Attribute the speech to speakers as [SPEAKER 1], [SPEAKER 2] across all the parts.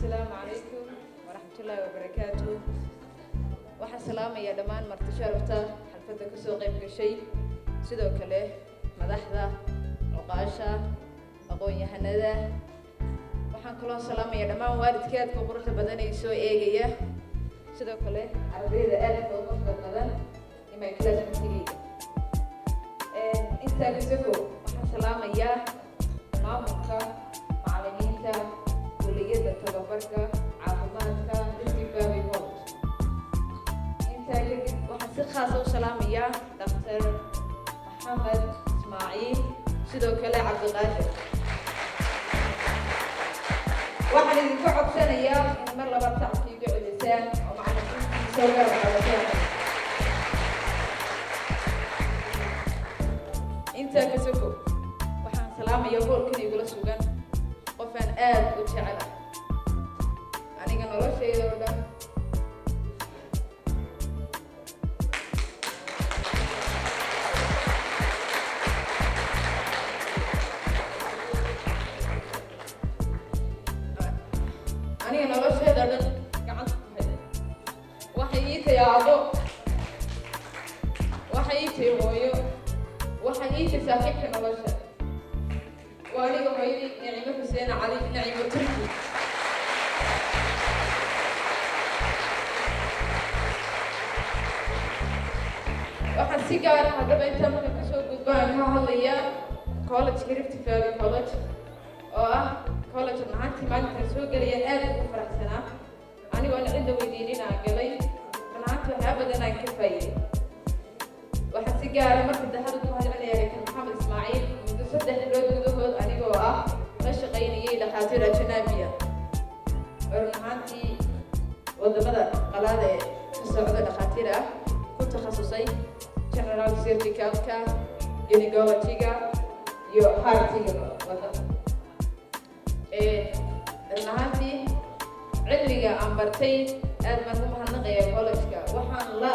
[SPEAKER 1] Asalaamu calaykum waraxmatullaahi wabarakaatu. Waxaan salaamayaa dhammaan marti sharafta xalfadda kasoo qayb gashay, sidoo kale madaxda, cuqaasha, aqoon-yahanada. Waxaan kaloo salaamayaa dhammaan waalidka aadka u quruxda badan ee soo eegaya, sidoo kale ardayda aadka u quruxda badan ee my classmategayga. Intaa kasokow, waxaan salaamayaa maamulka, macallimiinta kulliyadda tababarka caafimaadka Rift Valley College. Intaa kadib, waxaan si khaasa u salaamayaa Dr. Maxamed Ismaaciil, sidoo kale Cabdiqaadir. Waxaan idinka codsanayaa in mar labaad sacabka iga celisaan oo macallimiintii soo garab qabateen. Intaa ka soko, waxaan salaamaya hoolkan igula sugan qofaan aad u jecela aniga noloshayda oo dhan. Aniga noloshayda oo dhan gacanta ku hay. Waxay ii tahay aabo, waxay ii tahay hooyo, waxay ii tahay saaxiibka nolosha. Waa aniga hooyadii, Nacimo Xuseen Cali, Nacimo Turki. Waxaan si gaara haddaba intaa marka kasoo gudbaan ka hadlayaa college Rift Valley College, oo ah college run ahaantii maalintaan soo gelaya aad ugu faraxsanaa, anigoona cidna weydiinin aan galay. Run ahaantii waxyaaba badan aan ka faa'iiday. Waxaan si gaara marka dahada ku mahadcelinayaa Dr. Maxamed Ismaaciil. Muddo 3 bilood gudahood, anigoo ah la shaqaynayay dhakhaatiir ajanabiya oo run ahaantii wadamada qalaada ee ka socda, dhakhaatiir ah ku takhasusay general surgicalka, gynecologyga iyo heartiga wadada. Run ahaantii cilmiga aan bartay aad baan u mahadnaqaya college-ka. Waxaan la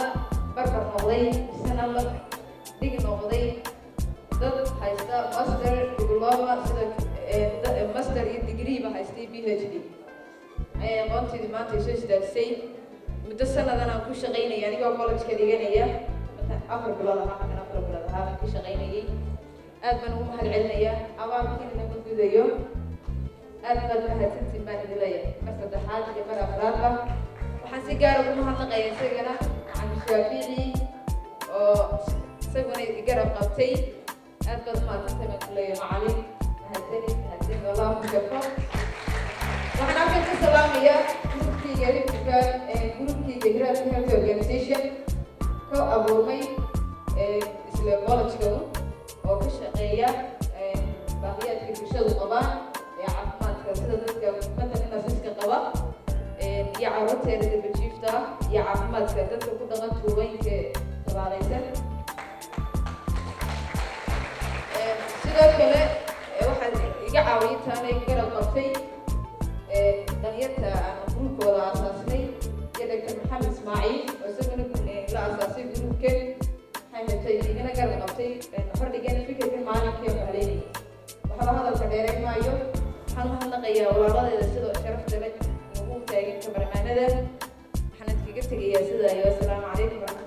[SPEAKER 1] barbar noqday misena la dhig noqday dad haysta master, diploma, sida master iyo degreeba haystay, PhD. Ayay aqoonteedii maanta ay soo istaajisay. Muddo sanadan aan ku shaqaynaya anigoo college-ka dhiganaya, 4 bilood ahaa, halkan 4 bilood ahaa baan ka shaqaynayay. Aad baan ugu mahad celinayaa, abaalkiina nama gudayo. Aad baad mahadsantiin baan idin leeyahay mar saddexaad iyo mar afraadba. Waxaan si gaara ugu mahadnaqaya isagana Macalin Shaafici oo isaguna garab qabtay. Aad baad umahadsantahay baan ku leeyahay, macalin. Mahadsanid, mahadsanid, wallahu ku shafo. Waxaan halkan ka salaamayaa groupkayga Riftiga, groupkayga Hiraabka Health Organization ka abuurmay isla college-ka oo ka shaqeeya baahiyaadka bulshadu qabaan ee caafimaadka, sida dadka mental illnesseska qaba iyo carruurteena darbijiifta ah iyo caafimaadka dadka ku dhaqan tuulooyinka tabaalaysan. Sidoo kale waxaa iga caawiyay taana garab qabtay dhalinyarta aan groupkooda aasaasnay iyo Dr. Maxamed Ismaaciil oo isaguna la aasaasay groupkan, maxay hatay, igana garab qabtay hordhigana fikirkan maalinkii haleynayay. Waxba hadalka dheerayn maayo. Waxaan u mahadnaqayaa walaaladeeda sidoo sharafta leh nagu taagan kamaramaanada. Waxaan idinkaga tegayaa sidaa iyo asalaamu calaykum waraxmatullahi.